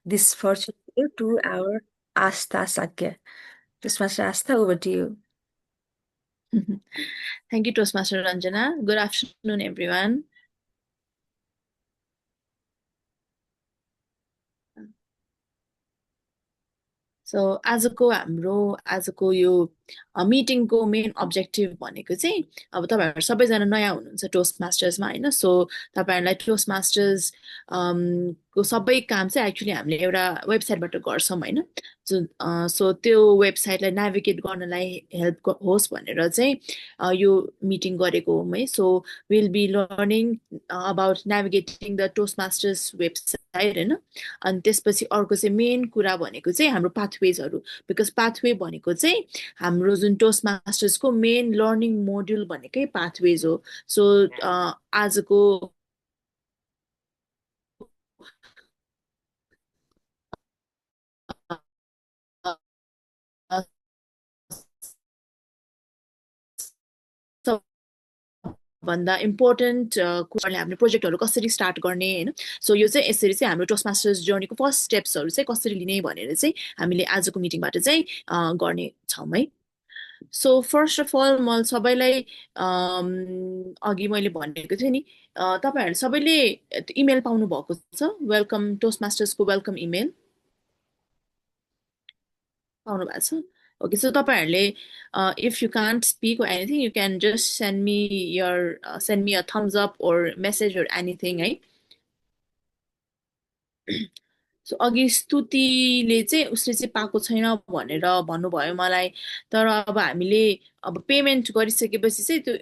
this virtual tour to our Asta Sakya. Toastmaster Asta, over to you. Thank you, Toastmaster Ranjana. Good afternoon, everyone. So आजको यो मिटिङको main objective भनेको चाहिँ अब तपाईहरु सबैजना नयाँ हुनुहुन्छ टोस्ट मास्टर्समा हैन सो तपाईहरुलाई टोस्ट मास्टर्स को सबै काम चाहिँ एक्चुअली हामीले एउटा वेबसाइटबाट गर्छौं हैन सो त्यो वेबसाइटलाई नेभिगेट गर्नलाई हेल्प होस् भनेर चाहिँ यो मिटिङ गरेको हो है so will be learning about navigating the Toastmasters website हैन अनि त्यसपछि अर्को चाहिँ मेन कुरा भनेको चाहिँ हाम्रो पाथवेजहरु बिकज पाथवे भनेको चाहिँ हाम्रो जुन टोस्ट मास्टर्सको मेन लर्निङ मोड्युल भनेकै पाथवेज हो सो आजको भन्दा इम्पोर्टेन्ट कुराले हामीले प्रोजेक्टहरु कसरी स्टार्ट गर्ने हैन सो यो चाहिँ यसरी चाहिँ हाम्रो टोस्ट मास्टर्स जर्नीको फर्स्ट स्टेप्सहरु चाहिँ कसरी लिने भनेर चाहिँ हामीले आजको मिटिङबाट चाहिँ गर्ने छौं है सो फर्स्ट अफ अल म सबैलाई अघि मैले भनेको थिएँ नि तपाईहरु सबैले इमेल पाउनु भएको छ वेलकम टोस्ट मास्टर्सको वेलकम इमेल पाउनु भएको छ ओके सो तपाईहरुले if you can't speak or anything you can just send me a thumbs up or message or anything है सो अघि स्तुतिले चाहिँ उसले चाहिँ पाएको छैन भनेर भन्नुभयो मलाई तर अब हामीले अब पेमेन्ट गरिसकेपछि चाहिँ त्यो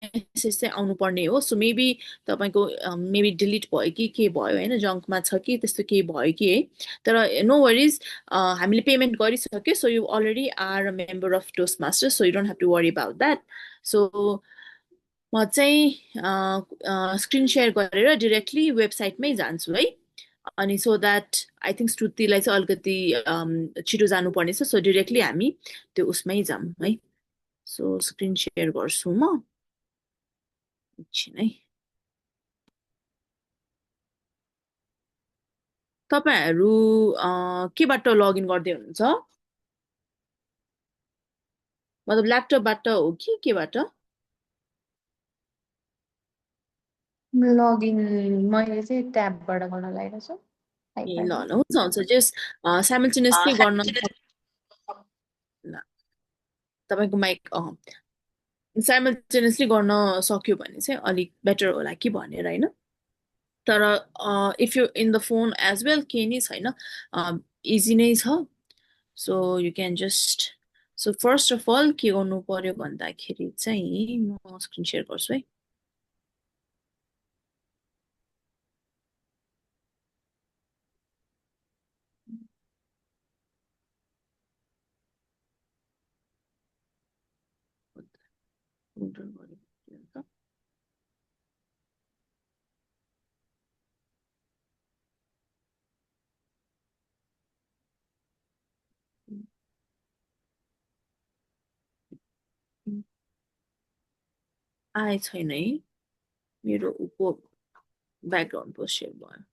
मेसेज चाहिँ आउनु पर्ने हो सो मेबी तपाईको मेबी डिलिट भयो कि के भयो हैन जङ्कमा छ कि त्यस्तो के भयो कि है तर नो वरिज हामीले पेमेन्ट गरिसक्यो so you already are a member of Toastmasters so you don't have to worry about that so म चाहिँ स्क्रिन शेयर गरेर डिरेक्टली वेबसाइटमै जान्छु है अनि सो द्याट आई थिङ्क श्रुतिलाई चाहिँ अलिकति छिटो जानुपर्ने छ सो डिरेक्टली हामी त्यो उसमै जाऊँ है सो स्क्रिन शेयर गर्छु म एकछिन है तपाईहरु केबाट लगइन गर्दै हुनुहुन्छ मतलब ल्यापटपबाट हो कि केबाट लगइन मैले चाहिँ ट्याबबाट गर्न लागेको छु ए ल ल हुन्छ हुन्छ जस्ट साइमल्टेनियसली गर्न ल तपाईको माइक साइमल्टेनियसली गर्न सक्यो भने चाहिँ अलिक बेटर होला कि भनेर हैन तर if you in the phone as well के नि छैन इजी नै छ so you can just so first of all के गर्नु पर्यो भन्दाखेरि चाहिँ म स्क्रिन शेयर गर्छु है आए छैन है मेरो उको ब्याकग्राउन्ड पो सेयर भयो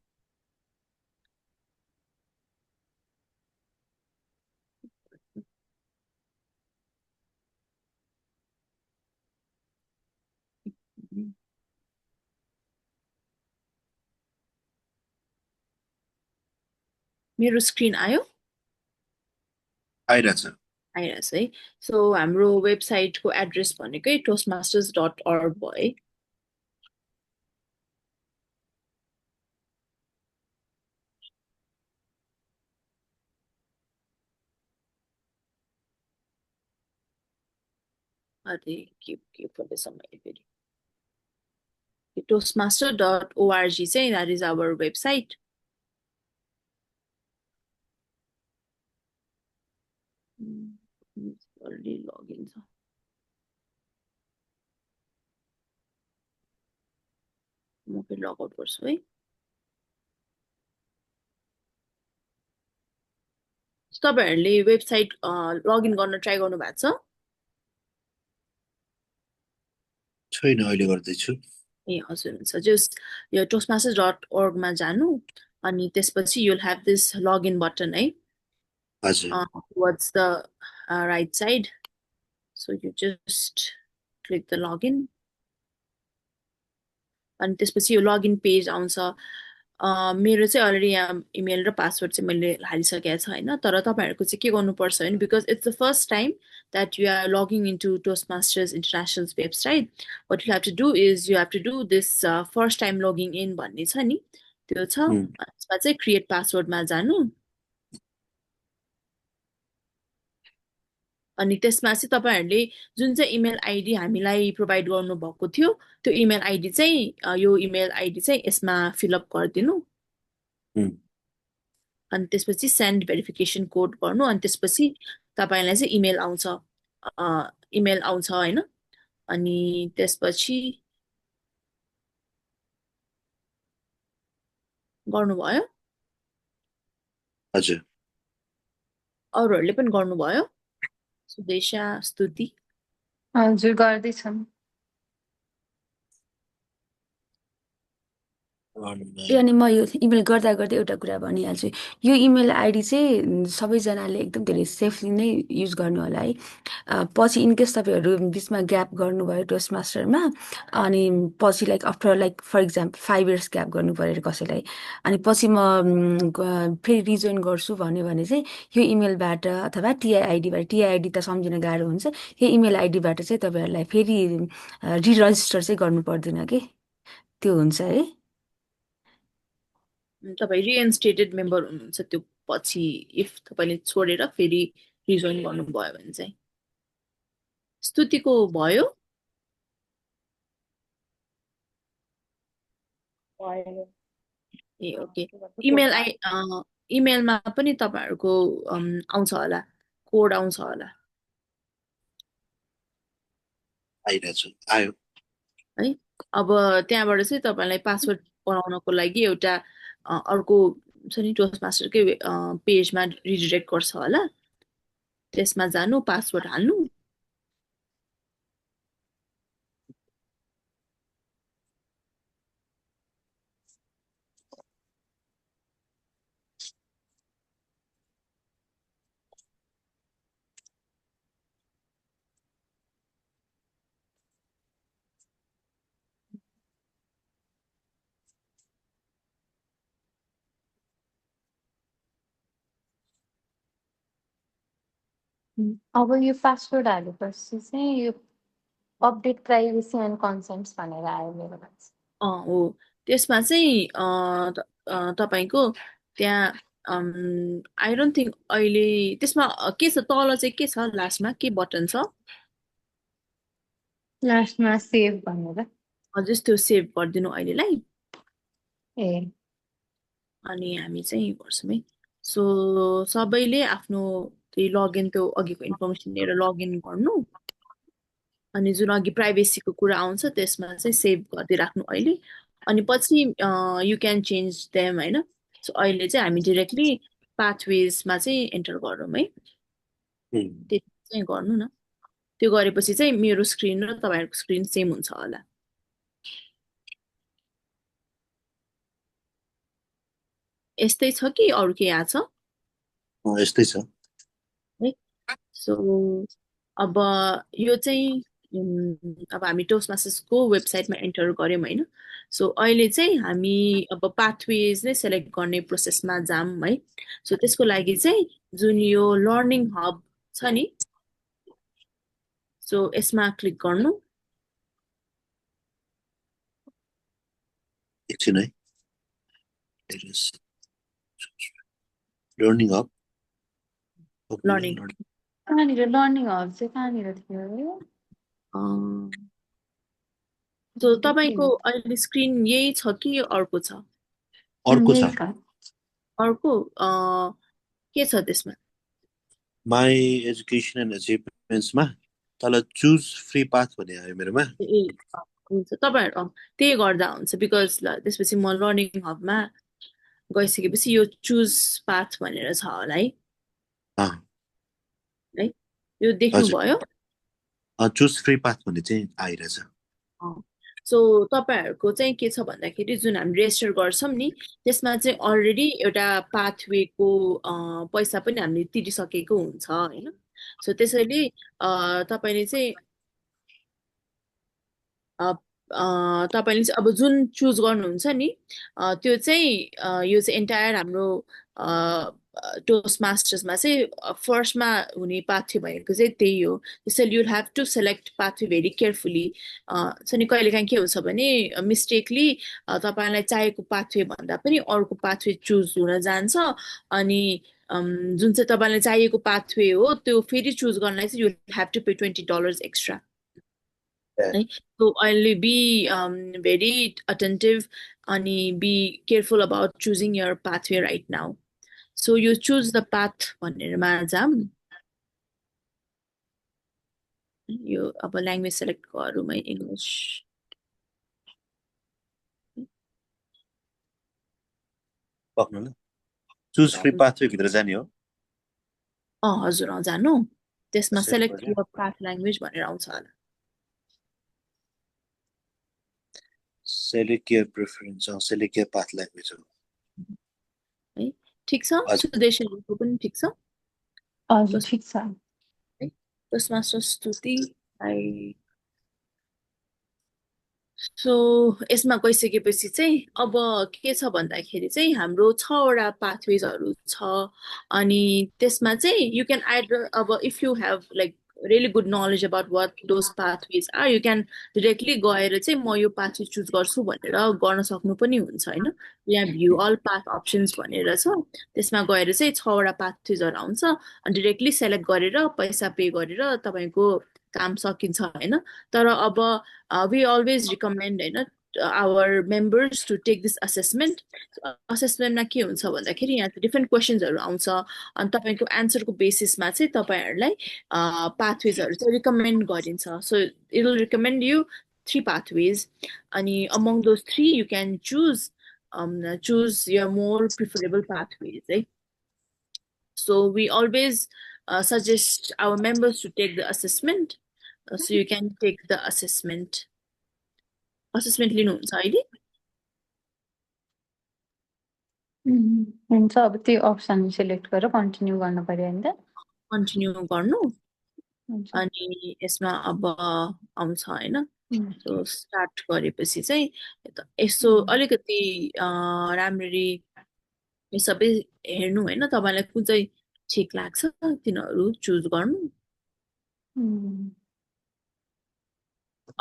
मेरो स्क्रिन आयो आइरहेछ आइरहेछ है सो हाम्रो वेबसाइटको एड्रेस भनेकै toastmasters.org भयो है अरे के परेछ मैले फेरि toastmaster.org चाहिँ that is our website already login छ म फेरि लग आउट गर्छु है तपाईहरुले वेबसाइट लगइन गर्न ट्राई गर्नु भएको छ छैन अहिले गर्दै छु ए हजुर हुन्छ जस्ट यो toastmasters.org मा जानु अनि त्यसपछि you'll have this login button है हजुर towards the right side. So you just click the login. अनि त्यसपछि यो लगिन पेज आउँछ मेरो चाहिँ अलरेडी यहाँ इमेल र पासवर्ड चाहिँ मैले हालिसकेको छ होइन तर तपाईँहरूको चाहिँ के गर्नुपर्छ भने because it's the first time that you are logging into toastmasters international website what you have to do is you have to do this first time logging in भन्ने छ नि त्यो छ त्यसमा चाहिँ क्रिएट पासवर्डमा जानु अनि त्यसमा चाहिँ तपाईँहरूले जुन चाहिँ इमेल आइडी हामीलाई प्रोभाइड गर्नुभएको थियो त्यो इमेल आइडी चाहिँ यो इमेल आइडी चाहिँ यसमा फिलअप गरिदिनु अनि त्यसपछि सेन्ड भेरिफिकेसन कोड गर्नु अनि त्यसपछि तपाईँलाई चाहिँ इमेल आउँछ होइन अनि त्यसपछि गर्नुभयो हजुर अरूहरूले पनि गर्नुभयो सुदेशा स्तुति हजुर गर्दैछन् अनि म यो इमेल गर्दा गर्दै एउटा कुरा भनिहाल्छु यो इमेल आइडी चाहिँ सबैजनाले एकदम धेरै सेफली नै युज गर्नु होला है पछि इनकेस तपाईँहरू बिचमा ग्याप गर्नुभयो टोस्ट मास्टरमा अनि पछि like after like for example 5 years gap गर्नु पऱ्यो कसैलाई अनि पछि म फेरि रिजोइन गर्छु भन्यो भने चाहिँ यो इमेलबाट अथवा टिआइआइडीबाट त सम्झिन गाह्रो हुन्छ यो इमेल आइडीबाट चाहिँ तपाईँहरूलाई फेरि रिरजिस्टर चाहिँ गर्नु पर्दैन कि त्यो हुन्छ है तपाईँ रिइन्स्टेटेड मेम्बर हुनुहुन्छ त्यो पछि इफ तपाईँले छोडेर फेरि रिजोइन गर्नुभयो भने चाहिँ स्तुतिको भयो ए ओके इमेलमा पनि तपाईँहरूको आउँछ होला कोड आउँछ होला आइरहेछ आयो है अब त्यहाँबाट चाहिँ तपाईँलाई पासवर्ड बनाउनको लागि एउटा अर्को छ नि टोस्ट मास्टरकै पेजमा रिडिरेक्ट गर्छ होला त्यसमा जानु पासवर्ड हाल्नु अब यो पासवर्ड हालेपछि चाहिँ यो अपडेट प्राइभेसी एन्ड कन्सेन्ट्स भनेर आयो मेरोमा चाहिँ हो त्यसमा चाहिँ तपाईँको त्यहाँ आई डोन्ट थिङ्क अहिले त्यसमा के छ तल चाहिँ के छ लास्टमा के बटन छ लास्टमा सेभ भनेर हजुर त्यो सेभ गरिदिनु अहिलेलाई ए अनि हामी चाहिँ गर्छौँ है सो सबैले आफ्नो त्यही लगइन त्यो अघिको इन्फर्मेसन लिएर लगइन गर्नु अनि जुन अघि प्राइभेसीको कुरा आउँछ त्यसमा चाहिँ सेभ गरिदिइराख्नु अहिले अनि पछि यु क्यान चेन्ज देम होइन सो अहिले चाहिँ हामी डिरेक्टली पाथवेजमा चाहिँ एन्टर गरौँ है त्यति चाहिँ गर्नु न त्यो गरेपछि चाहिँ मेरो स्क्रिन र तपाईँहरूको स्क्रिन सेम हुन्छ होला यस्तै छ कि अरू के आएको छ यस्तै छ है सो अब यो चाहिँ अब हामी टोस्ट मास्टर्सको वेबसाइटमा एन्टर गऱ्यौँ होइन सो अहिले चाहिँ हामी अब पाथवेज नै सेलेक्ट गर्ने प्रोसेसमा जाऊँ है सो त्यसको लागि चाहिँ जुन यो लर्निङ हब छ नि सो यसमा क्लिक गर्नु एकछिन है लर्निङ हब लर्निङ कहाँनिर लर्निङ हब चाहिँ कहाँनिर थियो सो तपाईँको अहिले स्क्रिन यही छ कि अर्को छ अर्को छ अर्को के छ त्यसमा माई एजुकेसन एन्ड अचिभमेन्ट्समा तल चुज फ्री पाथ भन्ने आयो मेरोमा ए हुन्छ तपाईँहरू त्यही गर्दा हुन्छ बिकज त्यसपछि म लर्निङ हबमा गइसकेपछि यो चुज पाथ भनेर छ होला है यो देख्नुभयो चुज फ्री पाथ भन्ने चाहिँ आइरहेछ सो तपाईँहरूको चाहिँ के छ भन्दाखेरि जुन हामी रेजिस्टर गर्छौँ नि त्यसमा चाहिँ अलरेडी एउटा पाथवेको पैसा पनि हामीले तिरिसकेको हुन्छ होइन सो त्यसैले तपाईँले चाहिँ तपाईँले चाहिँ अब जुन चुज गर्नुहुन्छ नि त्यो चाहिँ यो चाहिँ एन्टायर हाम्रो टोस्ट मास्टर्समा चाहिँ फर्स्टमा हुने पाथवे भएको चाहिँ त्यही हो त्यसैले you'll have to select pathway very carefully नि कहिलेकाहीँ के हुन्छ भने मिस्टेकली तपाईँलाई चाहिएको पाथवे भन्दा पनि अर्को पाथवे चुज हुन जान्छ अनि जुन चाहिँ तपाईँलाई चाहिएको पाथवे हो त्यो फेरि चुज गर्नलाई चाहिँ you have to pay $20 extra So I'll be very attentive and be careful about choosing your pathway right now. So you choose the path भनेरमा जाम यो अब ल्याङ्ग्वेज सेलेक्ट गरौँ है इङ्ग्लिस पक्नु ल चुज फ्री पाथवे भित्र जाने हो हजुर जानु त्यसमा Select सेलेक्ट गरे। योर पाथ ल्याङ्ग्वेज भनेर आउँछ होला select your preference or select your path language हो है ठीक छ हजुर। सुदेशको पनि ठीक छ हजुर ठिक छ त्यसमा स्तुति सो यसमा गइसकेपछि चाहिँ अब के छ भन्दाखेरि चाहिँ हाम्रो 6वटा पाथवेजहरू छ अनि त्यसमा चाहिँ यु क्यान आइदर अब if you have like really good knowledge about what those pathways are you can directly गएर चाहिँ म यो पाथवे चुज गर्छु भनेर गर्न सक्नु पनि हुन्छ हैन यहाँ भ्यू अल पाथ अप्सन्स भनेर छ त्यसमा गएर चाहिँ 6वटा पाथवेजहरू आउँछ अनि डाइरेक्टली सेलेक्ट गरेर पैसा पे गरेर तपाईको काम सकिन्छ हैन तर अब we always recommend हैन our members to take this assessment assessment मा के हुन्छ भन्दाखेरि यहाँ डिफरेन्ट क्वेशन्सहरु आउँछ अनि तपाईको आन्सरको बेसिसमा चाहिँ तपाईहरुलाई पाथवेजहरु चाहिँ रिकमेन्ड गरिन्छ so it will recommend you 3 pathways अनि among those 3 you can choose your more preferable pathways right so we always suggest our members to take the assessment so you can take the assessment लिनुहुन्छ अहिले हुन्छ अब त्यो option select गरेर continue गर्नु पर्यो नि त कन्टिन्यू गर्नु हुन्छ अनि यसमा अब आउँछ हैन सो स्टार्ट गरेपछि चाहिँ यसो अलिकति राम्ररी यो सबै हेर्नु हैन तपाईलाई कुन चाहिँ ठिक लाग्छ तिनीहरु चुज गर्नु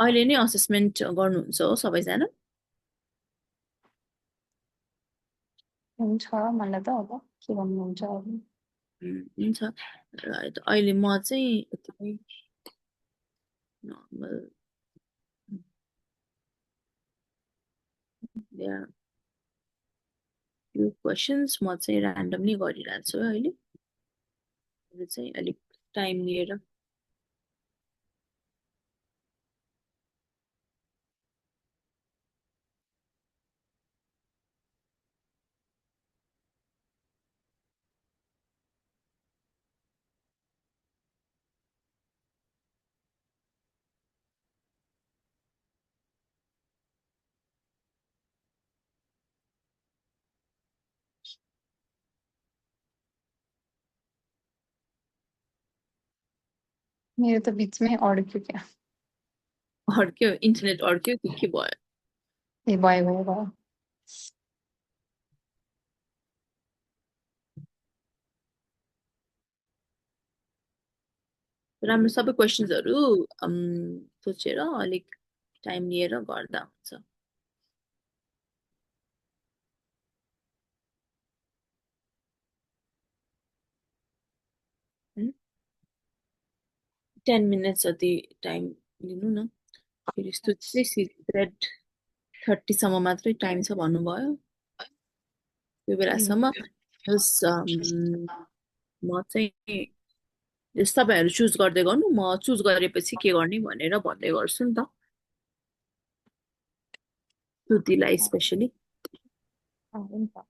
अहिले नै असेसमेन्ट गर्नुहुन्छ हो सबैजना हुन्छ मलाई त अब के भन्नुहुन्छ अब हुन्छ अहिले म चाहिँ यतिकै नर्मल there few questions म चाहिँ र्यान्डमली गरिरहेको छु अहिले यो चाहिँ अलिक टाइम लिएर मेरो त बिचमै अड्क्यो क्या अड्क्यो इन्टरनेट अड्क्यो के भयो ए भयो भयो भयो राम्रो सबै क्वेशन्सहरु सोचेर अलिक टाइम लिएर गर्दा हुन्छ 10 minutes जति टाइम लिनु न फेरि यस्तो चाहिँ Z 30 सम्म मात्रै टाइम छ भन्नुभयो त्यो बेलासम्म म चाहिँ जस तपाईहरु चुज गर्दै गर्नु म चुज गरेपछि के गर्ने भनेर भन्दै गर्छु नि त श्रुतिलाई स्पेशली हुन्छ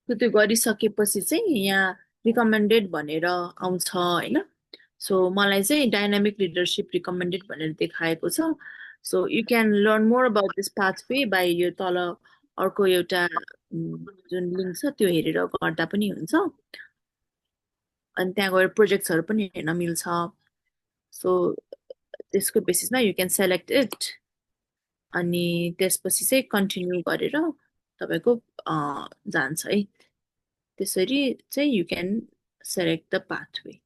त्यो गरिसकेपछि चाहिँ यहाँ रिकमेन्डेड भनेर आउँछ होइन सो मलाई चाहिँ डाइनामिक लिडरसिप रिकमेन्डेड भनेर देखाएको छ so you can learn more about this pathway by यो तल अर्को एउटा जुन लिङ्क छ त्यो हेरेर गर्दा पनि हुन्छ अनि त्यहाँ गएर प्रोजेक्ट्सहरू पनि हेर्न मिल्छ सो त्यसको बेसिसमा यु क्यान सेलेक्ट इट अनि त्यसपछि चाहिँ कन्टिन्यू गरेर तपाईँको जान्छ है त्यसरी चाहिँ you can select the pathway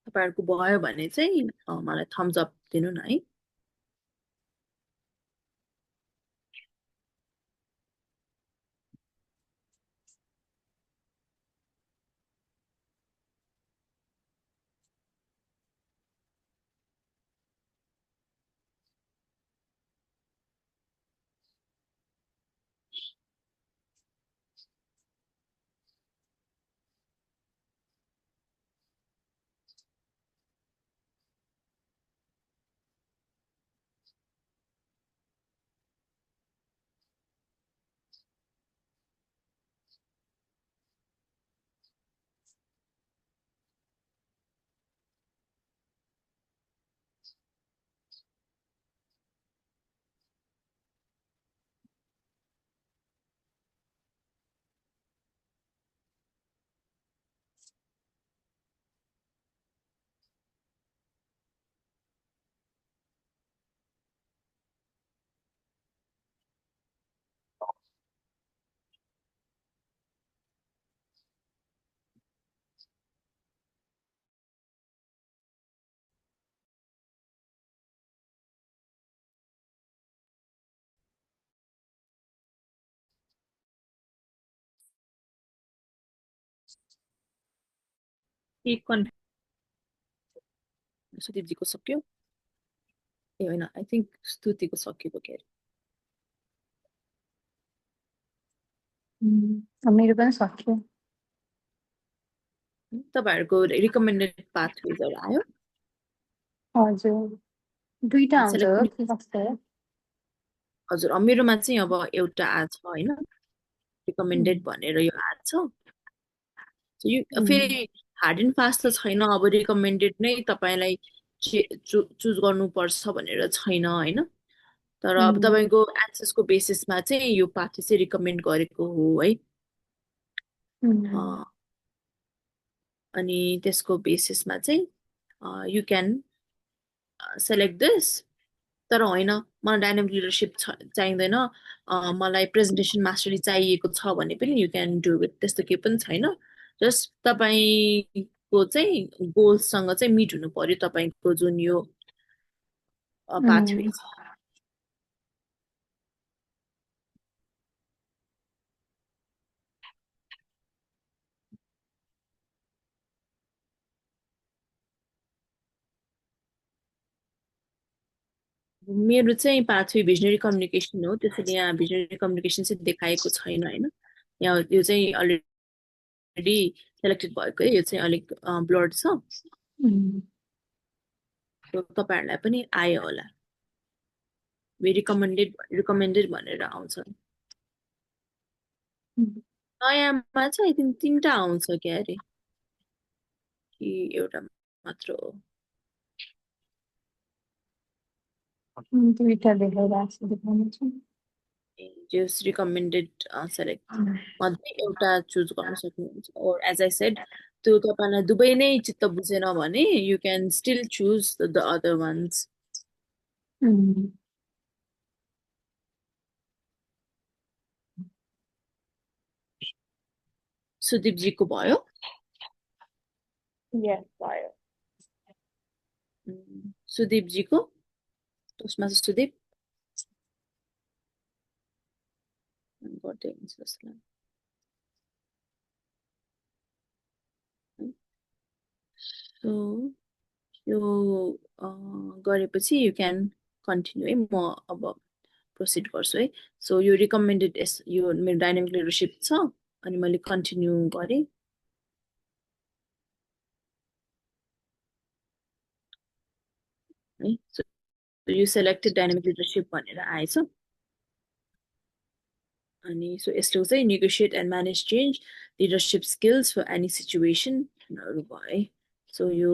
तपाईँहरूको भयो भने चाहिँ मलाई थम्स अप दिनु न है सुदीपजीको सक्यो ए होइन आई थिङ्क स्तुतिको सकिएको के मेरो पनि सक्यो तपाईँहरूको रिकमेन्डेड पाथवेजहरू आयो हजुर दुईटा आउँछ सेलेक्ट हो पनि के कस्तो हजुर मेरोमा चाहिँ अब एउटा आएको छ होइन रिकमेन्डेड भनेर यो आएको छ यो फेरि हार्ड एन्ड फास्ट त छैन अब रिकमेन्डेड नै तपाईँलाई चुज गर्नुपर्छ भनेर छैन होइन तर अब तपाईँको एन्सर्सको बेसिसमा चाहिँ यो पाथवे चाहिँ रिकमेन्ड गरेको हो है अनि त्यसको बेसिसमा चाहिँ यु क्यान सेलेक्ट दिस तर होइन मलाई डाइनामिक लिडरसिप चाहिँदैन मलाई प्रेजेन्टेसन मास्टरी चाहिएको छ भने पनि यु क्यान डु इट त्यस्तो केही पनि छैन जस्ट तपाईँको चाहिँ गोल्ससँग चाहिँ मिट हुनु पर्यो तपाईँको जुन यो पाथवे मेरो चाहिँ पाथवे भिजनरी कम्युनिकेसन हो त्यसैले यहाँ भिजनरी कम्युनिकेसन चाहिँ देखाएको छैन होइन यहाँ यो चाहिँ अलरेडी सेलेक्टेड भएको यो चाहिँ अलिक ब्लड छ तपाईँहरूलाई पनि आयो होला रिकमेन्डेड भनेर आउँछ नयाँमा चाहिँ आई थिङ्क 3टा आउँछ क्या अरे कि एउटा मात्र हो दुईटा देखाइरहेको छ देखाउनु चाहिँ जस रिकमेन्डेड सेलेक्ट मध्ये एउटा चुज गर्न सक्नुहुन्छ और एज आई सेड त्यो तपाईँलाई दुवै नै चित्त बुझेन भने you can still choose the other ones सुदीपजीको भयो Yes, भयो। सुदीपजीको टोस्टमास्टर सुदीप गर्दै हुन्छ जस्तो लाग्छ सो यो गरेपछि यु क्यान कन्टिन्यू है म अब प्रोसिड गर्छु है सो यो रिकमेन्डेड यो मेरो डाइनामिक लिडरसिप छ अनि मैले कन्टिन्यू गरेँ है सो यो सेलेक्टेड डाइनामिक लिडरसिप भनेर आएछ अनि सो यस्तो चाहिँ negotiate and manage change leadership skills for any सिचुएसनहरू भयो है सो यो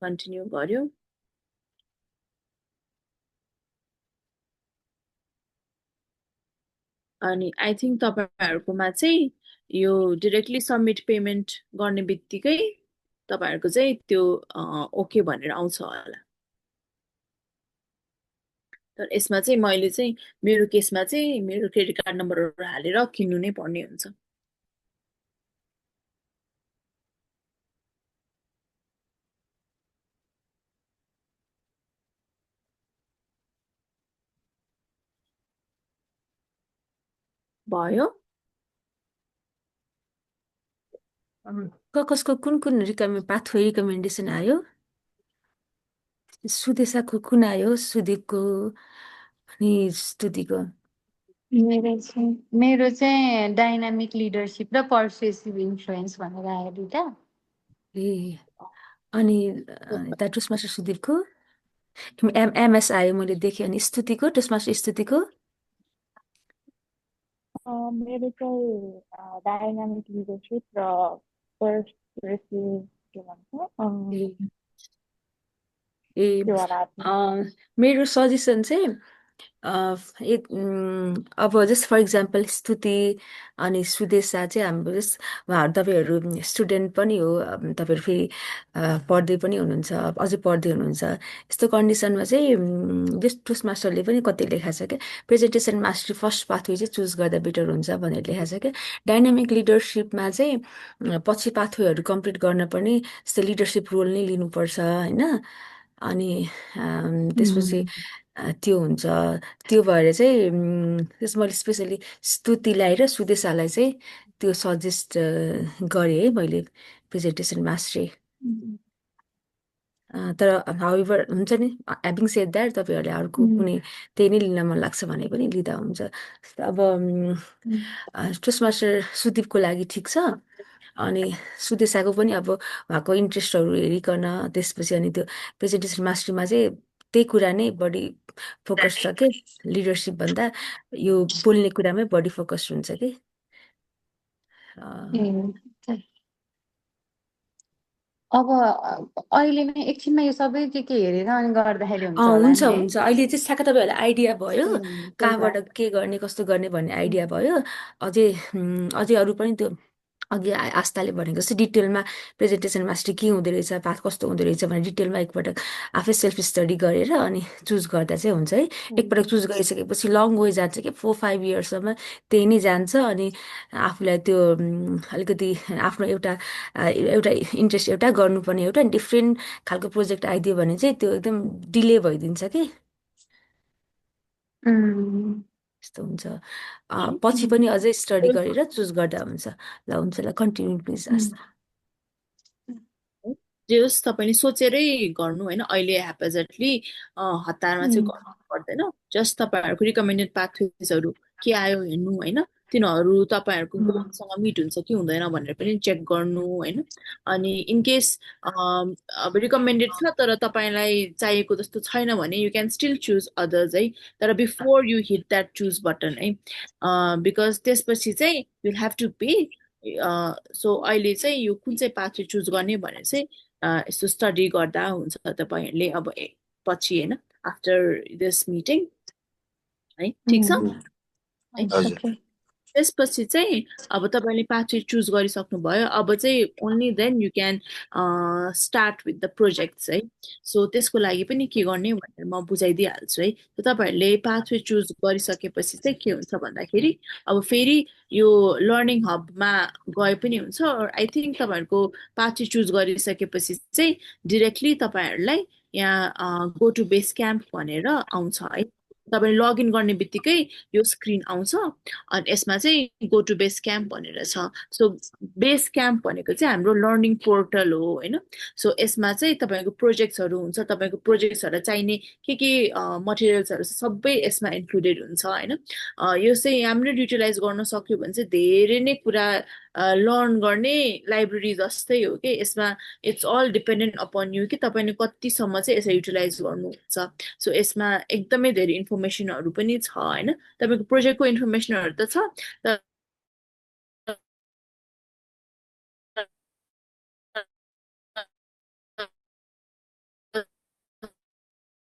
कन्टिन्यू गर्यो अनि आई थिङ्क तपाईँहरूकोमा चाहिँ यो डिरेक्टली सबमिट पेमेन्ट गर्ने बित्तिकै तपाईँहरूको चाहिँ त्यो ओके भनेर आउँछ होला तर यसमा चाहिँ मैले चाहिँ मेरो केसमा चाहिँ मेरो क्रेडिट कार्ड नम्बरहरू हालेर किन्नु नै पर्ने हुन्छ भयो कसको कुन कुन पाथवे रिकमेन्डेसन आयो सुदेशाको कुन आयो सुदीपको अनि स्तुतिको मेरो चाहिँ डाइनामिक लिडरसिप र पर्सुएसिभ इन्फ्लुएन्स भनेर आयो दुइटा ए अनि यता टोस्टमास्टर सुदीपको एमएस आयो मैले देखेँ अनि स्तुतिको टोस्टमास्टर स्तुतिको मेरो चाहिँ डाइनामिक लिडरसिप र पर्सुएसिभ के भन्छ ए त्यो वाला मेरो सजेसन चाहिँ अब जस्ट फर इक्जाम्पल स्तुति अनि सुदेशा चाहिँ हाम्रो जस्ट उहाँहरू तपाईँहरू स्टुडेन्ट पनि हो तपाईँहरू फेरि पढ्दै पनि हुनुहुन्छ अझै पढ्दै हुनुहुन्छ यस्तो कन्डिसनमा चाहिँ जस्ट टोस्ट मास्टरले पनि कति लेखाएको छ क्या प्रेजेन्टेसन मास्टर फर्स्ट पाथवे चाहिँ चुज गर्दा बेटर हुन्छ भनेर लेखाएको छ क्या डाइनामिक लिडरसिपमा चाहिँ पछि पाथवेहरू कम्प्लिट गर्न पनि यस्तो लिडरसिप रोल नै लिनुपर्छ होइन अनि त्यसपछि त्यो हुन्छ त्यो भएर चाहिँ त्यस मैले स्पेसली स्तुतिलाई र सुदेशालाई चाहिँ त्यो सजेस्ट गरेँ है मैले प्रेजेन्टेसन मास्टरै तर हाउएभर हुन्छ नि ह्याभिङ सेड द्याट तपाईँहरूले अर्को कुनै त्यही नै लिन मन लाग्छ भने पनि लिँदा हुन्छ अब टोस्ट मास्टर सुदीपको लागि ठिक छ अनि सुदेशाको पनि अब उहाँको इन्ट्रेस्टहरू हेरिकन त्यसपछि अनि त्यो प्रेजेन्टेसन मास्टरीमा चाहिँ त्यही कुरा नै बढी फोकस छ कि लिडरसिप भन्दा यो बोल्ने कुरामै बढी फोकस हुन्छ कि अब अहिले नै एकछिनमा यो सबै के हेरेर अनि गर्दाखेरि हुन्छ होला हुन्छ नि है हुन्छ अहिले चाहिँ ठ्याक्क तपाईँहरूलाई आइडिया भयो त्यही त कहाँबाट के गर्ने कस्तो गर्ने भन्ने आइडिया भयो अझै अझै अरू पनि त्यो अघि आस्थाले भनेको जस्तो डिटेलमा प्रेजेन्टेसन मास्टरी के हुँदो रहेछ पाठ कस्तो हुँदो रहेछ भने डिटेलमा एकपटक आफै सेल्फ स्टडी गरेर अनि चुज गर्दा चाहिँ हुन्छ है एकपटक चुज गरिसकेपछि लङ वे जान्छ कि 4-5 इयर्ससम्म त्यही नै जान्छ अनि आफूलाई त्यो अलिकति आफ्नो एउटा एउटा इन्ट्रेस्ट एउटा गर्नुपर्ने एउटा डिफ्रेन्ट खालको प्रोजेक्ट आइदियो भने चाहिँ त्यो एकदम डिले भइदिन्छ कि यस्तो हुन्छ पछि पनि अझै स्टडी गरेर चुज गर्दा हुन्छ ल कन्टिन्यू प्लिज आस्था जे होस् तपाईँले सोचेरै गर्नु होइन अहिले ह्याप्पजेटली हतारमा चाहिँ गर्नु पर्दैन जस्ट तपाईँहरूको रिकमेन्डेड पाथवेजहरू के आयो हेर्नु होइन तिनीहरू तपाईँहरूको गोलसँग मिट हुन्छ कि हुँदैन भनेर पनि चेक गर्नु होइन अनि इनकेस अब रिकमेन्डेड छ तर तपाईँलाई चाहिएको जस्तो छैन भने you can still choose others है तर before you hit that choose button है बिकज त्यसपछि चाहिँ you have to pay so अहिले चाहिँ यो कुन चाहिँ पाथवे चुज गर्ने भने चाहिँ यस्तो स्टडी गर्दा हुन्छ तपाईँहरूले अब पछि होइन आफ्टर दिस मिटिङ है ठिक छ त्यसपछि चाहिँ अब तपाईँले पाथवे चुज गरिसक्नु भयो अब चाहिँ only then you can start with the projects है सो त्यसको लागि पनि के गर्ने भनेर म बुझाइदिइहाल्छु है तपाईँहरूले पाथवे चुज गरिसकेपछि चाहिँ के हुन्छ भन्दाखेरि अब फेरि यो लर्निङ हबमा गए पनि हुन्छ आई थिङ्क तपाईँहरूको पाथवे चुज गरिसकेपछि चाहिँ डिरेक्टली तपाईँहरूलाई यहाँ गो टु बेस क्याम्प भनेर आउँछ है तपाईँले लगइन गर्ने बित्तिकै यो स्क्रिन आउँछ अनि यसमा चाहिँ गो टु बेस क्याम्प भनेर छ सो बेस क्याम्प भनेको चाहिँ हाम्रो लर्निङ पोर्टल हो होइन सो यसमा चाहिँ तपाईँको प्रोजेक्ट्सहरू हुन्छ तपाईँको प्रोजेक्ट्सहरूलाई चाहिने के मटेरियल्सहरू सबै यसमा इन्क्लुडेड हुन्छ होइन यो चाहिँ राम्ररी युटिलाइज गर्न सक्यो भने चाहिँ धेरै नै कुरा लर्न गर्ने लाइब्रेरी जस्तै हो कि यसमा it's all dependent upon you कि तपाईँले कतिसम्म चाहिँ यसलाई युटिलाइज गर्नुहुन्छ सो यसमा एकदमै धेरै इन्फर्मेसनहरू पनि छ होइन तपाईँको प्रोजेक्टको इन्फर्मेसनहरू त छ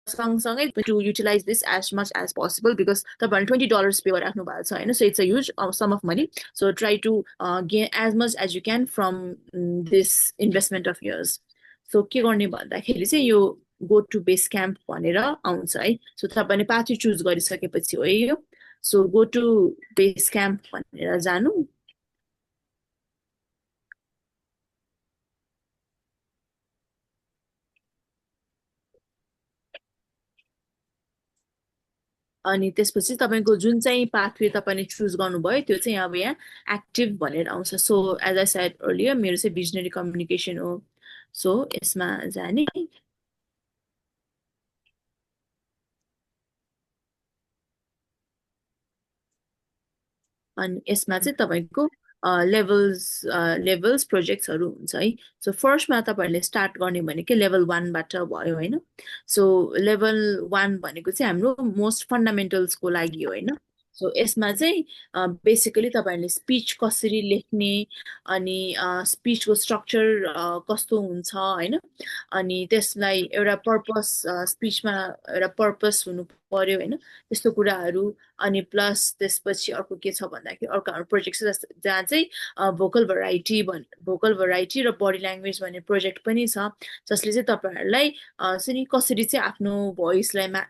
सँगसँगै to utilize this as much as possible because तपाईँहरूले $20 पे गरिराख्नु भएको छ होइन so it's a huge sum of money so try to gain as much as you can from this investment of yours so के गर्ने भन्दाखेरि चाहिँ यो गो टु बेस क्याम्प भनेर आउँछ है सो तपाईँले पाथवे चुज गरिसकेपछि हो यो so go to base camp भनेर जानु अनि त्यसपछि तपाईँको जुन चाहिँ पाथवे तपाईँले चुज गर्नुभयो त्यो चाहिँ अब यहाँ एक्टिभ भनेर आउँछ so as I said earlier मेरो चाहिँ भिजनरी कम्युनिकेसन हो सो यसमा जाने अनि यसमा चाहिँ तपाईँको लेभल्स प्रोजेक्ट्सहरू हुन्छ है सो फर्स्टमा तपाईँहरूले स्टार्ट गर्ने भनेको लेभल 1बाट भयो होइन सो लेभल 1 भनेको चाहिँ हाम्रो मोस्ट फन्डामेन्टल्सको लागि हो होइन सो यसमा चाहिँ बेसिकली तपाईँहरूले स्पिच कसरी लेख्ने अनि स्पिचको स्ट्रक्चर कस्तो हुन्छ होइन अनि त्यसलाई एउटा पर्पस स्पिचमा एउटा पर्पस हुनु पर्यो होइन त्यस्तो कुराहरू अनि प्लस त्यसपछि अर्को के छ भन्दाखेरि अर्को हाम्रो प्रोजेक्ट छ जहाँ चाहिँ भोकल भराइटी र बडी ल्याङ्ग्वेज भन्ने प्रोजेक्ट पनि छ जसले चाहिँ तपाईँहरूलाई चाहिँ कसरी चाहिँ आफ्नो भोइसलाई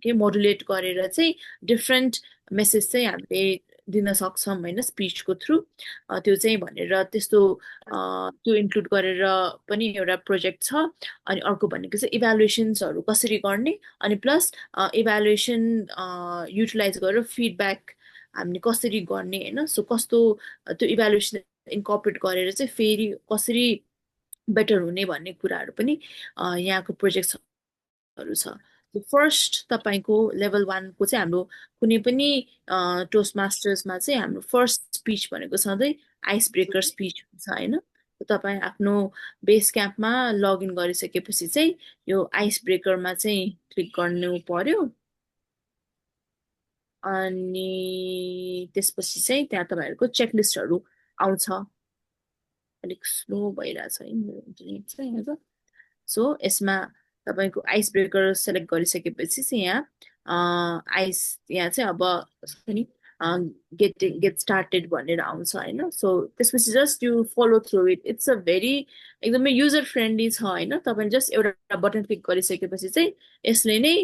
के मोडुलेट गरेर चाहिँ डिफ्रेन्ट मेसेज चाहिँ हामीले दिन सक्छौँ होइन स्पिचको थ्रु त्यो चाहिँ भनेर त्यस्तो त्यो इन्क्लुड गरेर पनि एउटा प्रोजेक्ट छ अनि अर्को भनेको चाहिँ इभ्यालुएसन्सहरू कसरी गर्ने अनि प्लस इभ्यालुएसन युटिलाइज गरेर फिडब्याक हामीले कसरी गर्ने होइन सो कस्तो त्यो इभ्यालुएसन इन्कर्पोरेट गरेर चाहिँ फेरि कसरी बेटर हुने भन्ने कुराहरू पनि यहाँको प्रोजेक्ट्सहरू छ फर्स्ट तपाईँको लेभल 1को चाहिँ हाम्रो कुनै पनि टोस्ट मास्टर्समा चाहिँ हाम्रो फर्स्ट स्पिच भनेको सधैँ आइस ब्रेकर स्पिच हुन्छ होइन तपाईँ आफ्नो बेस क्याम्पमा लगइन गरिसकेपछि चाहिँ यो आइस ब्रेकरमा चाहिँ क्लिक गर्नु पर्यो अनि त्यसपछि चाहिँ त्यहाँ तपाईँहरूको चेकलिस्टहरू आउँछ अलिक स्लो भइरहेछ है मेरो इन्टरनेट चाहिँ सो यसमा तपाईँको आइस ब्रेकर सेलेक्ट गरिसकेपछि चाहिँ यहाँ यहाँ चाहिँ अब नि गेट स्टार्टेड भनेर आउँछ होइन सो त्यसपछि just you follow through it it's a very एकदमै युजर फ्रेन्डली छ होइन तपाईँले जस्ट एउटा बटन क्लिक गरिसकेपछि चाहिँ यसले नै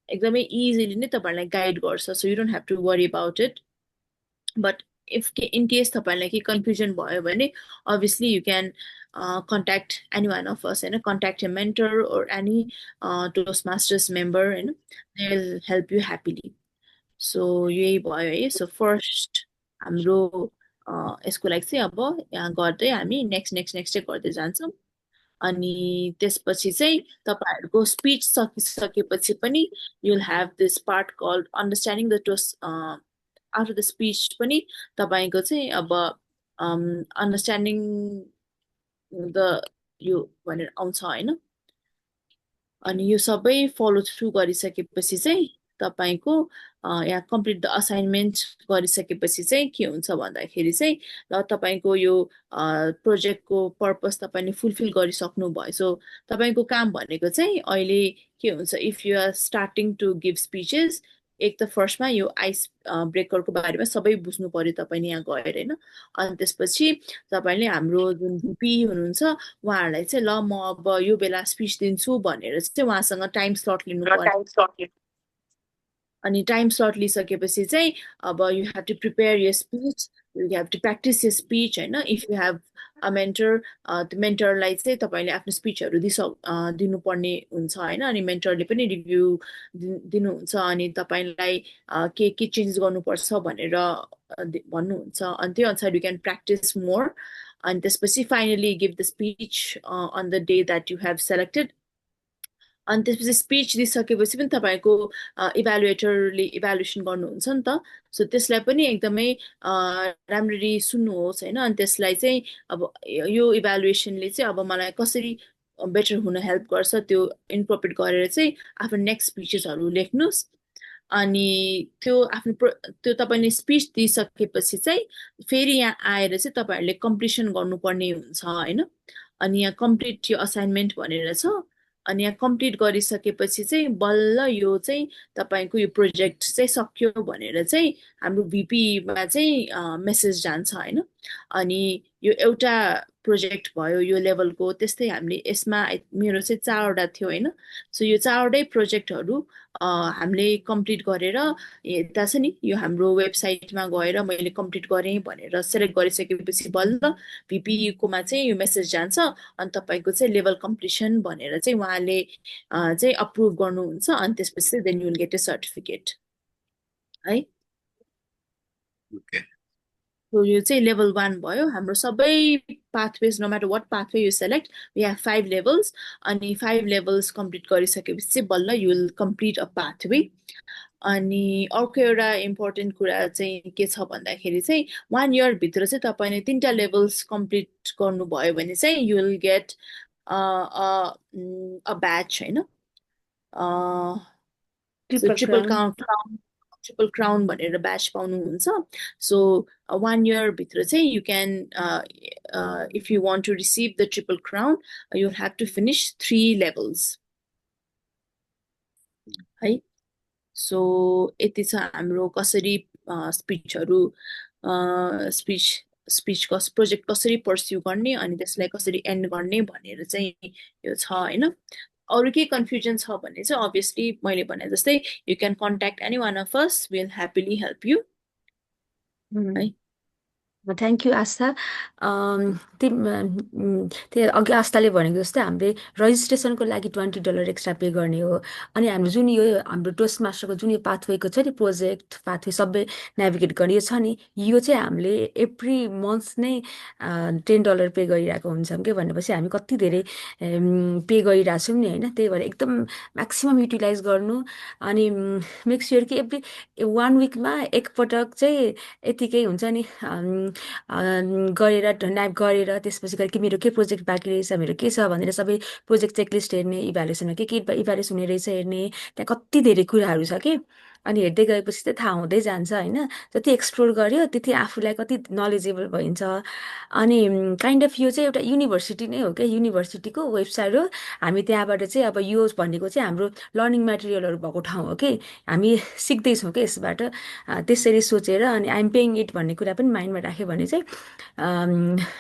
एकदमै इजिली नै तपाईँहरूलाई गाइड गर्छ so you don't have to worry about it but in case तपाईँलाई के कन्फ्युजन भयो भने obviously you can contact any one of us and contact a mentor or any Toastmasters member and they'll help you happily. So यही भयो है so first हाम्रो यसको लागि चाहिँ अब यहाँ गर्दै हामी नेक्स्ट गर्दै जान्छौँ अनि त्यसपछि चाहिँ तपाईँहरूको स्पिच सकिसकेपछि पनि you'll have this part called understanding the toast after the speech पनि तपाईँको चाहिँ अब अन्डरस्ट्यान्डिङ द यो भनेर आउँछ होइन अनि यो सबै फलो थ्रु गरिसकेपछि चाहिँ तपाईँको यहाँ कम्प्लिट द असाइनमेन्ट गरिसकेपछि चाहिँ के हुन्छ भन्दाखेरि चाहिँ ल तपाईँको यो प्रोजेक्टको पर्पस तपाईँले फुलफिल गरिसक्नु भयो सो तपाईँको काम भनेको चाहिँ अहिले के हुन्छ if you are starting to give speeches एक त फर्स्टमा यो आइस ब्रेकरको बारेमा सबै बुझ्नु पर्यो तपाईँले यहाँ गएर होइन। अनि त्यसपछि तपाईँले हाम्रो जुन VP हुनुहुन्छ उहाँहरूलाई चाहिँ ल म अब यो बेला स्पिच दिन्छु भनेर चाहिँ उहाँसँग टाइम स्लट लिनु पर्यो। अनि टाइम स्लट लिइसकेपछि चाहिँ अब you have to prepare your speech, you have to practice your speech होइन। If you have a mentor, त्यो मेन्टरलाई चाहिँ तपाईँले आफ्नो स्पिचहरू दिनुपर्ने हुन्छ होइन। अनि मेन्टरले पनि रिभ्यू दिनुहुन्छ अनि तपाईँलाई के चेन्ज गर्नुपर्छ भनेर भन्नुहुन्छ। अनि त्यो अनुसार यु क्यान प्र्याक्टिस मोर। अनि त्यसपछि finally give the speech on the day that you have selected. अनि त्यसपछि स्पिच दिइसकेपछि पनि तपाईँको इभ्यालुएटरले इभ्यालुएसन गर्नुहुन्छ नि त। सो त्यसलाई पनि एकदमै राम्ररी सुन्नुहोस् होइन। अनि त्यसलाई चाहिँ अब यो इभ्यालुएसनले चाहिँ अब मलाई कसरी बेटर हुन हेल्प गर्छ त्यो इन्कर्पोरेट गरेर चाहिँ आफ्नो नेक्स्ट स्पिचेसहरू लेख्नुहोस्। अनि त्यो त्यो तपाईँले स्पिच दिइसकेपछि चाहिँ फेरि यहाँ आएर चाहिँ तपाईँहरूले कम्प्लिसन गर्नुपर्ने हुन्छ होइन। अनि यहाँ कम्प्लिट यो असाइनमेन्ट भनेर छ। अनि यहाँ कम्प्लिट गरिसकेपछि चाहिँ बल्ल यो चाहिँ तपाईँको यो प्रोजेक्ट चाहिँ सक्यो भनेर चाहिँ हाम्रो VP-मा चाहिँ मेसेज जान्छ होइन। अनि यो एउटा प्रोजेक्ट भयो यो लेभलको। त्यस्तै हामीले यसमा मेरो चाहिँ 4वटा थियो होइन। सो यो 4वटै प्रोजेक्टहरू हामीले कम्प्लिट गरेर यता छ नि यो हाम्रो वेबसाइटमा गएर मैले कम्प्लिट गरेँ भनेर सेलेक्ट गरिसकेपछि बल्ल VP-कोमा चाहिँ यो मेसेज जान्छ। अनि तपाईँको चाहिँ लेभल कम्प्लिसन भनेर चाहिँ उहाँले चाहिँ अप्रुभ गर्नुहुन्छ। अनि त्यसपछि then you will get a certificate है। सो यो चाहिँ लेभल 1 भयो। हाम्रो सबै pathways no matter what pathway you select we have 5 levels. अनि 5 लेभल्स कम्प्लिट गरिसकेपछि चाहिँ बल्ल you will complete a pathway. अनि अर्को एउटा इम्पोर्टेन्ट कुरा चाहिँ के छ भन्दाखेरि चाहिँ 1 इयरभित्र चाहिँ तपाईँले 3टा लेभल्स कम्प्लिट गर्नुभयो भने चाहिँ you will get a badge होइन। ट्रिपल क्राउन भनेर ब्याच पाउनुहुन्छ। सो 1 इयरभित्र चाहिँ you can if you want to receive the triple crown you have to finish 3 levels है। सो यति छ हाम्रो कसरी स्पिचहरू स्पिच प्रोजेक्ट कसरी पर्स्यु गर्ने अनि त्यसलाई कसरी एन्ड गर्ने भनेर चाहिँ यो छ होइन। अरू के कन्फ्युजन छ भने चाहिँ अभियसली मैले भने जस्तै you can contact any one of us, will happily help you है। थ्याङ्क यू आस्था। त्यही अघि आस्थाले भनेको जस्तै हामीले रजिस्ट्रेसनको लागि $20 एक्स्ट्रा पे गर्ने हो। अनि हाम्रो जुन यो हाम्रो टोस्ट मास्टरको जुन यो पाथवेको छ नि प्रोजेक्ट पाथवे सबै नेभिगेट गर्ने यो छ नि यो चाहिँ हामीले एभ्री मन्थ नै $10 पे गरिरहेको हुन्छौँ के भनेपछि हामी कति धेरै पे गरिरहेको छौँ नि होइन। त्यही भएर एकदम म्याक्सिमम् युटिलाइज गर्नु। अनि मेक स्योर कि एभ्री 1 विकमा एकपटक चाहिँ यतिकै हुन्छ नि गरेर न्याप गरेर त्यसपछि गएर कि मेरो के प्रोजेक्ट बाँकी रहेछ मेरो के छ भनेर सबै प्रोजेक्ट चेकलिस्ट हेर्ने इभ्यालुएसनमा के इभ्यालुएसन हुने रहेछ हेर्ने। त्यहाँ कति धेरै कुराहरू छ कि। अनि हेर्दै गएपछि चाहिँ थाहा हुँदै जान्छ होइन। जति एक्सप्लोर गर्यो त्यति आफूलाई कति नलेजेबल भइन्छ। अनि काइन्ड अफ यो चाहिँ एउटा युनिभर्सिटी नै हो क्या। युनिभर्सिटीको वेबसाइट हो। हामी त्यहाँबाट चाहिँ अब यो भनेको चाहिँ हाम्रो लर्निङ मेटेरियलहरू भएको ठाउँ हो कि हामी सिक्दैछौँ क्या यसबाट। त्यसरी सोचेर अनि आइएम पेइङ इट भन्ने कुरा पनि माइन्डमा राख्यो भने चाहिँ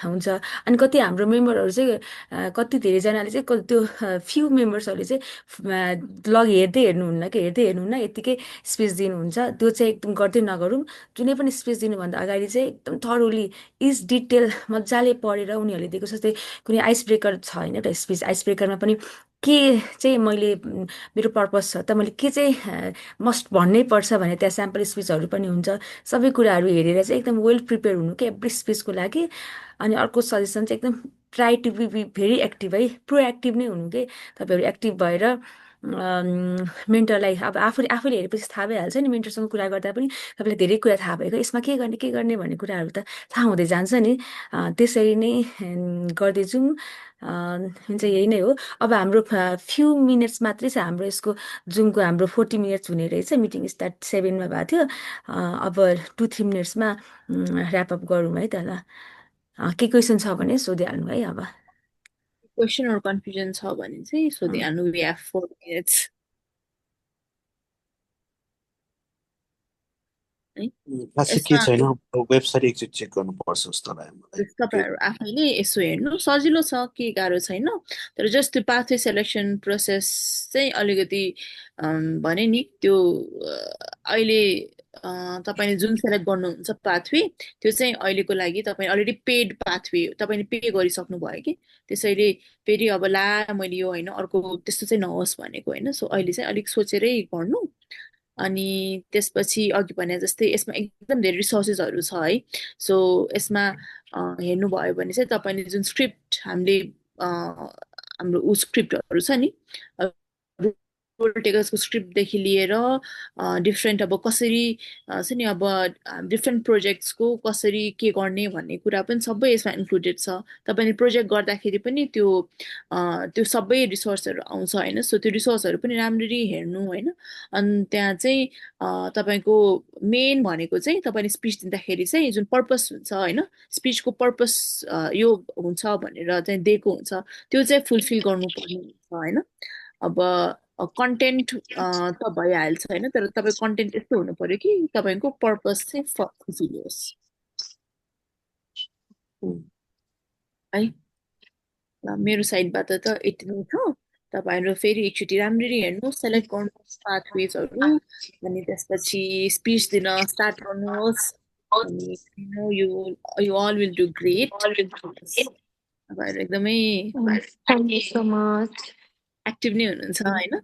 हुन्छ। अनि कति हाम्रो मेम्बरहरू चाहिँ कति धेरैजनाले चाहिँ त्यो फ्यु मेम्बर्सहरूले चाहिँ हेर्दै हेर्नुहुन्न कि हेर्दै हेर्नुहुन्न यत्तिकै स्पेस दिनुहुन्छ। त्यो चाहिँ एकदम गर्दै नगरौँ। जुनै पनि स्पेस दिनुभन्दा अगाडि चाहिँ एकदम थरोली इच डिटेल मजाले पढेर उनीहरूले दिएको जस्तै कुनै आइस ब्रेकर छ होइन एउटा स्पेस आइस ब्रेकरमा पनि के चाहिँ मैले मेरो पर्पज छ त मैले के चाहिँ मस्ट भन्नै पर्छ भने त्यहाँ स्याम्पल स्पिचहरू पनि हुन्छ। सबै कुराहरू हेरेर चाहिँ एकदम वेल प्रिपेयर हुनु क्या एभ्री स्पिचको लागि। अनि अर्को सजेसन चाहिँ एकदम try to be very active है। प्रोएक्टिभ नै हुनु कि तपाईँहरू एक्टिभ भएर मेन्टरलाई अब आफूले हेरेपछि थाहा भइहाल्छ नि। मेन्टरसँग कुरा गर्दा पनि तपाईँलाई धेरै कुरा थाहा भएको यसमा के गर्ने भन्ने कुराहरू त थाहा हुँदै जान्छ नि। त्यसरी नै गर्दै जाउँ। हुन्छ यही नै हो। अब हाम्रो फ्यु मिनट्स मात्रै छ हाम्रो यसको जुमको हाम्रो 40 मिनट्स हुने रहेछ। मिटिङ स्टार्ट 7मा भएको थियो। अब 2-3 मिनट्समा ऱ्यापअप गरौँ है त ल। के क्वेसन छ भने सोधिहाल्नु है। अब क्वेसन अर कन्फ्युजन छ भने चाहिँ सोधिहाल्नु। We have 4 minutes. है खासै के यसमा छैन वेबसाइट एकचोटि चेक गर्नुपर्छ जस्तो लाग्यो मलाई त्यो तपाईँहरू आफैले यसो हेर्नु सजिलो छ के गाह्रो छैन तर जस्ट त्यो पाथवे सेलेक्सन प्रोसेस चाहिँ अलिकति भने नि त्यो अहिले तपाईँले जुन सेलेक्ट गर्नुहुन्छ पाथवे त्यो चाहिँ अहिलेको लागि तपाईँ अलरेडी पेड पाथवे तपाईँले पे गरिसक्नु भयो कि त्यसैले फेरि अब ला मैले यो होइन अर्को त्यस्तो चाहिँ नहोस् भनेको होइन सो अहिले चाहिँ अलिक सोचेरै गर्नु अनि त्यसपछि अघि भने जस्तै यसमा एकदम धेरै रिसोर्सेसहरू छ है सो यसमा हेर्नुभयो भने चाहिँ तपाईँले जुन स्क्रिप्ट हामीले हाम्रो ऊ स्क्रिप्टहरू छ नि रोल टेकर्सको स्क्रिप्टदेखि लिएर डिफ्रेन्ट अब कसरी छ नि अब डिफ्रेन्ट प्रोजेक्ट्सको कसरी के गर्ने भन्ने कुरा पनि सबै यसमा इन्क्लुडेड छ तपाईँले प्रोजेक्ट गर्दाखेरि पनि त्यो सबै रिसोर्सहरू आउँछ होइन सो त्यो रिसोर्सहरू पनि राम्ररी हेर्नु होइन अनि त्यहाँ चाहिँ तपाईँको मेन भनेको चाहिँ तपाईँले स्पिच दिँदाखेरि चाहिँ जुन पर्पस हुन्छ होइन स्पिचको पर्पस यो हुन्छ भनेर चाहिँ दिएको हुन्छ त्यो चाहिँ फुलफिल गर्नुपर्ने हुन्छ होइन अब कन्टेन्ट त भइहाल्छ होइन तर तपाईँको कन्टेन्ट यस्तो हुनु पर्यो कि तपाईँको पर्पस चाहिँ फुलफिल होस् है ल मेरो साइडबाट त यति नै छ तपाईँहरू फेरि एकचोटि राम्ररी हेर्नु सेलेक्ट गर्नुहोस् पाथवेजहरू अनि त्यसपछि स्पिच दिन स्टार्ट गर्नुहोस् अनि you all will do great तपाईँहरू एकदमै Thank you so much. Active नै हुनुहुन्छ होइन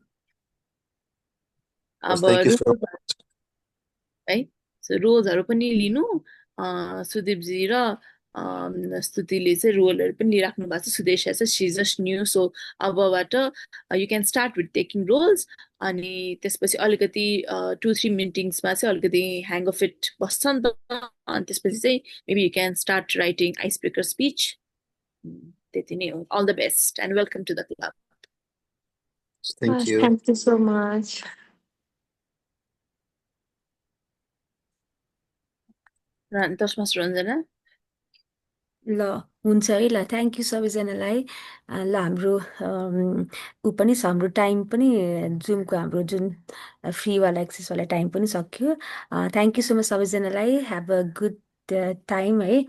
अब थ्याङ्क यू सो रोज है सो रोजहरू पनि लिनु सुदीपजी र स्तुतिले चाहिँ रोलहरू पनि लिइराख्नु भएको छ सुदेशा चाहिँ सी जस्ट न्यू सो अबबाट you can start with taking roles अनि त्यसपछि अलिकति 2-3 मिटिङ्समा चाहिँ अलिकति ह्याङ अफ इट बस्छ नि त अनि त्यसपछि चाहिँ maybe you can start writing ice breaker speech त्यति नै हो all the best and welcome to the club thank you Thank you so much. तस्मा रञ्जना ल हुन्छ है ल थ्याङ्क यू सबैजनालाई ल हाम्रो ऊ पनि छ हाम्रो टाइम पनि जुमको हाम्रो जुन फ्रीवाला एक्सेसवाला टाइम पनि सक्यो थ्याङ्क यू सो मच सबैजनालाई ह्याभ अ गुड टाइम है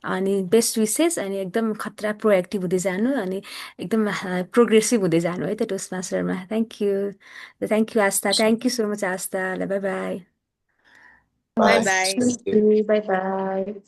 अनि बेस्ट विसेस अनि एकदम खतरा प्रोएक्टिभ हुँदै जानु अनि एकदम प्रोग्रेसिभ हुँदै जानु है त टोस्ट मास्टरमा thank you Astha thank you so much Astha ल bye bye bye bye bye thank you Bye bye.